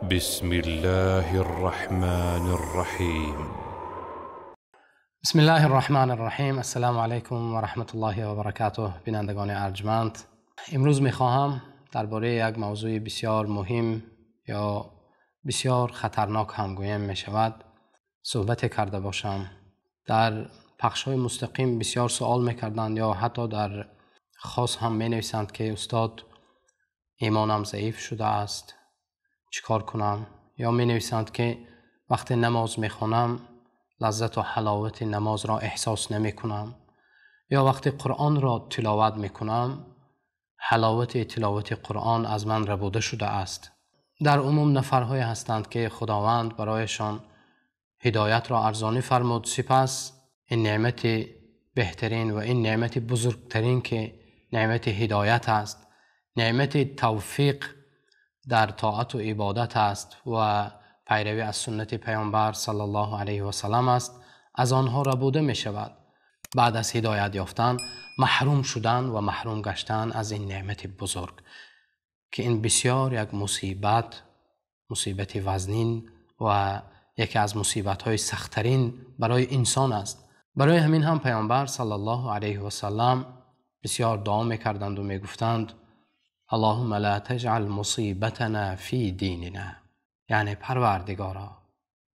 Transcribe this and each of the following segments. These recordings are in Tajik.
بسم الله الرحمن الرحیم. بسم الله الرحمن الرحیم. السلام علیکم و رحمت الله و برکاته. بینندگان ارجمند، امروز میخواهم درباره یک موضوع بسیار مهم یا بسیار خطرناک هم گویم میشود صحبت کرده باشم. در پخش های مستقیم بسیار سوال میکردند یا حتی در خاص هم می نویسند که استاد ایمانم ضعیف شده است، چیکار کنم؟ یا می نویسند که وقتی نماز میخوانم لذت و حلاوت نماز را احساس نمی کنم، یا وقتی قرآن را تلاوت می کنم حلاوت تلاوت قرآن از من ربوده شده است. در عموم نفرهایی هستند که خداوند برایشان هدایت را ارزانی فرمود، سپس این نعمت بهترین و این نعمت بزرگترین که نعمت هدایت است، نعمت توفیق در طاعت و عبادت است و پیروی از سنت پیامبر صلی الله علیه و سلم است، از آنها ربوده می شود. بعد از هدایت یافتن محروم شدن و محروم گشتن از این نعمت بزرگ که این بسیار یک مصیبت وزنین و یکی از مصیبت‌های سخت‌ترین برای انسان است. برای همین هم پیامبر صلی الله علیه و سلم بسیار دعا می‌کردند و می‌گفتند اللهم لا تجعل مصیبتنا فی دیننا، یعنی پروردگارا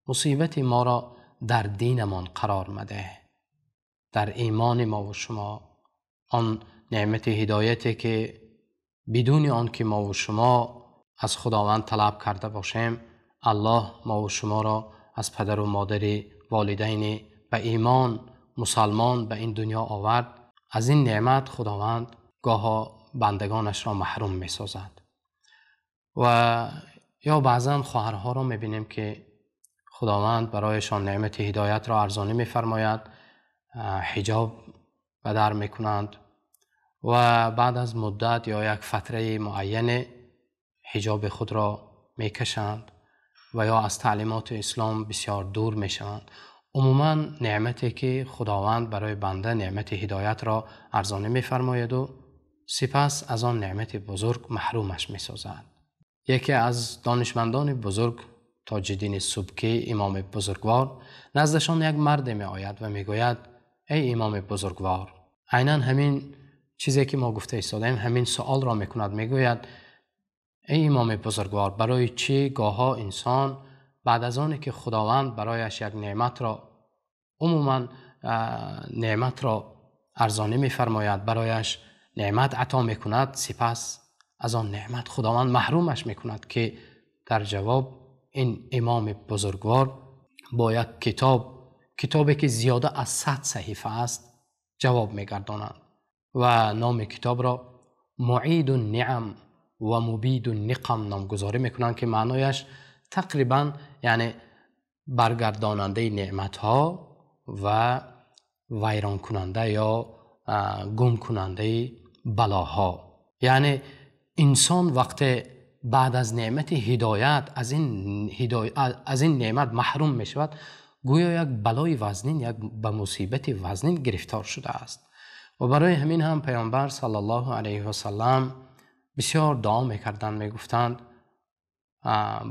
مصیبت ما را در دینمان قرار مده، در ایمان ما و شما، آن نعمت هدایتی که بدون آن که ما و شما از خداوند طلب کرده باشیم، الله ما و شما را از پدر و مادر والدین به ایمان مسلمان به این دنیا آورد. از این نعمت خداوند گاها بندگانش را محروم می سازد. و یا بعضا خواهرها را می بینیم که خداوند برایشان نعمت هدایت را ارزانی می فرماید، حجاب به در می کنند و بعد از مدت یا یک فتره معین حجاب خود را می کشند و یا از تعلیمات اسلام بسیار دور می شوند. عموما نعمتی که خداوند برای بنده نعمت هدایت را ارزانی می فرماید و سپس از آن نعمت بزرگ محرومش می سازد. یکی از دانشمندان بزرگ تاج الدین سبکی، امام بزرگوار، نزدشان یک مرد می آید و می گوید ای امام بزرگوار، عینا همین چیزی که ما گفته ایستادیم همین سوال را می کند. می گوید ای امام بزرگوار، برای چی گاها انسان بعد از آنی که خداوند برایش یک نعمت را، عموما نعمت را ارزانی می فرماید، برایش نعمت عطا می کند، سپس از آن نعمت خداوند محرومش می کند؟ که در جواب این امام بزرگوار با یک کتابی که زیاده از 100 صحیفه است جواب می گردانند و نام کتاب را معید النعم و مبید النقم نامگذاری می کنند که معنایش تقریبا یعنی برگرداننده نعمت ها و ویران کننده یا گم کننده بلاها. یعنی انسان وقت بعد از نعمت هدایت از این نعمت محروم می شود، گویا یک بلای وزنین، یک به مصیبت وزنین گرفتار شده است. و برای همین هم پیامبر صلی الله علیه و سلم بسیار دعا میکردند، میگفتند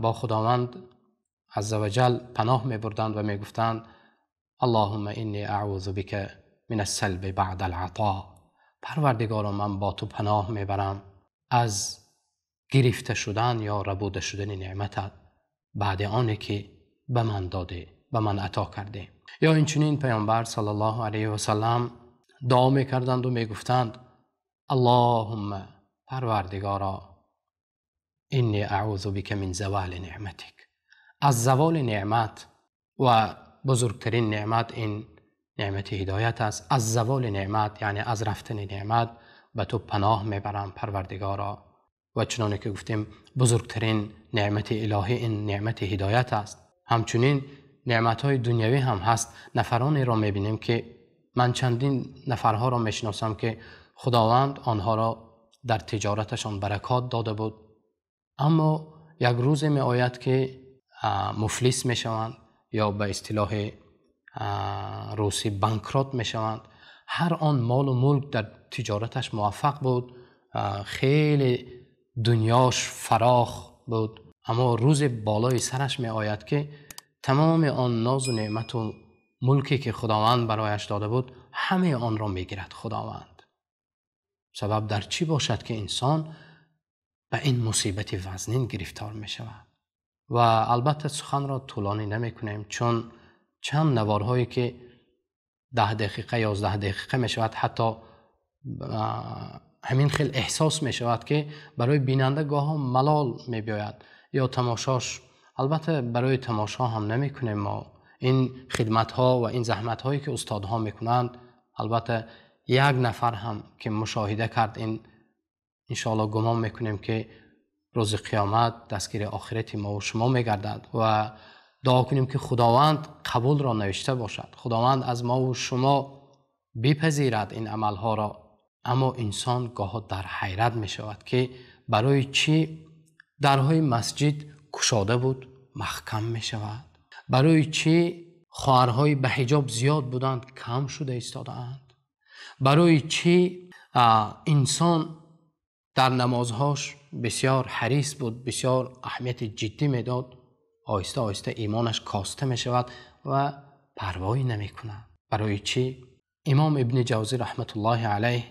با خداوند عزوجل پناه میبردند و میگفتند اللهم انی اعوذ بک من السلب بعد العطا، پروردگارا من با تو پناه میبرم از گرفته شدن یا ربوده شدن نعمتت بعد آنی که به من داده، به من عطا کرده. یا اینچنین پیامبر صلی الله علیه و سلم دعا میکردند و میگفتند اللهم پروردگارا انی اعوذ بک من زوال نعمتک، از زوال نعمت، و بزرگترین نعمت این نعمت هدایت است، از زوال نعمت یعنی از رفتن نعمت به تو پناه میبرم پروردگارا. و چنانه که گفتیم بزرگترین نعمت الهی این نعمت هدایت است. همچنین نعمت‌های دنیوی هم هست. نفرانی را میبینیم که من چندین نفرها را میشناسم که خداوند آنها را در تجارتشان برکات داده بود، اما یک روز می آید که مفلس می شوند یا به اصطلاح روسی بانکروت می شوند. هر آن مال و ملک در تجارتش موفق بود، خیلی دنیاش فراخ بود، Аммо рӯзе болои сараш меояд, ки тамоми он нозу неъмату мулке ки Худованд барояш дода буд, ҳамаи онро мегирад Худованд. Сабаб дар чӣ бошад, ки инсон ба ин мусибати вазнин гирифтор мешавад? Ва албатта суханро тӯлонӣ намекунем, чун чанд наворҳое ки 10 дақиқа, 11 дақиқа мешавад, ҳатто ҳамин хел эҳсос мешавад, ки барои бинанда гоҳо малол мебиёяд ё тамошош. Албатта барои тамошо ҳам намекунем мо ин хидматҳо ва ин заҳматҳое ки устодҳо мекунанд. Албатта як нафар ҳам ки мушоҳида кард, ин иншоаллоҳ гумон мекунем, ки рӯзи қиёмат дастгири охирати мо ва шумо мегардад ва дуо кунем, ки Худованд қабулро навишта бошад, Худованд аз мо ва шумо бипазирад ин амалҳоро. Аммо инсон гоҳо дар ҳайрат мешавад, ки барои чӣ дарҳои масҷид кушода буд, маҳкам мешавад? Барои чӣ хоҳарҳои ба ҳиҷоб зиёд буданд, кам шуда истодаанд? Барои чӣ инсон дар намозҳош бисёр ҳарис буд, бисёр аҳамияти ҷиддӣ медод, оҳиста оҳиста имонаш коста мешавад ва парвоӣ намекунад? Барои чӣ? Имом Ибни Ҷавзӣ раҳматуллоҳи алайҳ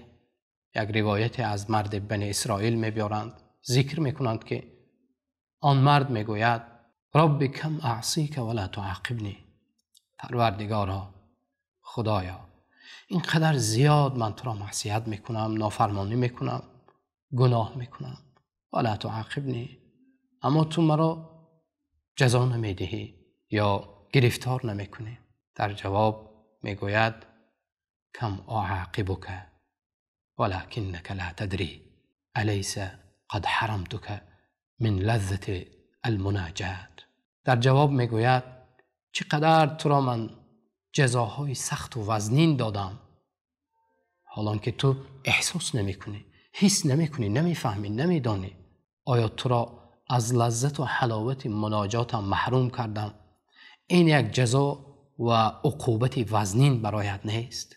як ривояте аз марди Бани Исроил мебиёранд, зикр мекунанд, ки он мард мегӯяд: Рабби кам аъсика ва ла туъақибни. Парвардигоро, Худоё, ин қадар зиёд ман туро маъсият мекунам, нофармонӣ мекунам, гуноҳ мекунам, ва ла туъақибни, аммо ту маро ҷазо намедиҳӣ ё гирифтор намекунӣ. Дар ҷавоб мегӯяд: кам уъақибука валакиннака ла тадрӣ алайса қад ҳарамтука мин лаззати алмуноҷот. Дар ҷавоб мегӯяд: чӣ қадар туро ман ҷазоҳои сахту вазнин додам, ҳолон ки ту эҳсос намекунӣ, ҳис намекунӣ, намефаҳмӣ, намедонӣ. Оё туро аз лаззату ҳаловати муноҷотам маҳрум кардам? Ин як ҷазо ва уқубати вазнин бароят нест?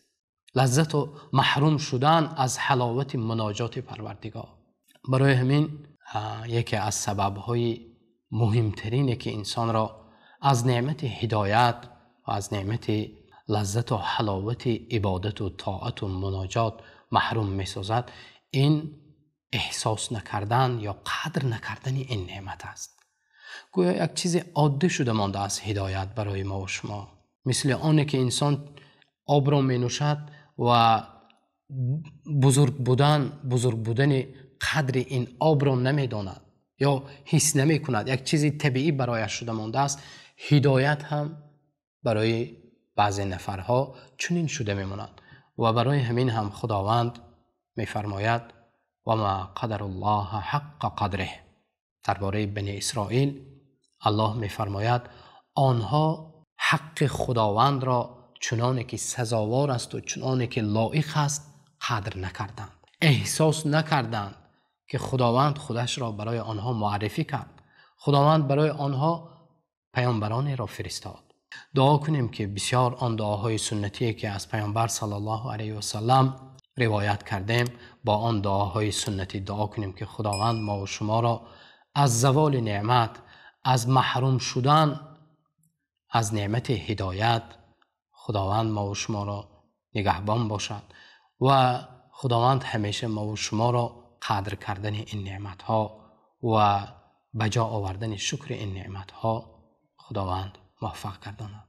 Лаззату маҳрум шудан аз ҳаловати муноҷоти Парвардигор. Барои ҳамин яке аз сабабҳои муҳимтарине, ки инсонро аз неъмати ҳидоят ва аз неъмати лаззату ҳаловати ибодату тоату муноҷот маҳрум месозад, ин эҳсос накардан ё қадр накардани ин неъмат аст. Гӯё як чизи оддӣ шуда мондааст ҳидоят барои мо ва шумо. Мисли оне ки инсон обро менӯшад ва бузург будани қадри ин обро намедонад ё ҳис намекунад, як чизи табиӣ барояш шуда мондааст. Ҳидоят ҳам барои баъзе нафарҳо чунин шуда мемонад ва барои ҳамин ҳам Худованд мефармояд: ва ма қадаруллоҳа ҳаққа қадриҳ. Дар бораи Бани Исроил Аллоҳ мефармояд: онҳо ҳаққи Худовандро чуноне ки сазовор аст ва чуноне ки лоиқ аст қадр накарданд, эҳсос накарданд, ки Худованд худашро барои онҳо муаррифӣ кард, Худованд барои онҳо паёмбаронеро фиристод. Дуо кунем, ки бисёр он дуоҳои суннатие ки аз паёмбар саллаллоҳу алайҳи васаллам ривоят кардем, бо он дуоҳои суннатӣ дуо кунем, ки Худованд мо ва шуморо аз заволи неъмат, аз маҳрум шудан аз неъмати ҳидоят, Худованд мо ва шуморо нигаҳбон бошад ва Худованд ҳамеша мо ва шуморо қадр кардани ин неъматҳо ва ба ҷо овардани шукри ин неъматҳо Худованд муваффақ гардонад.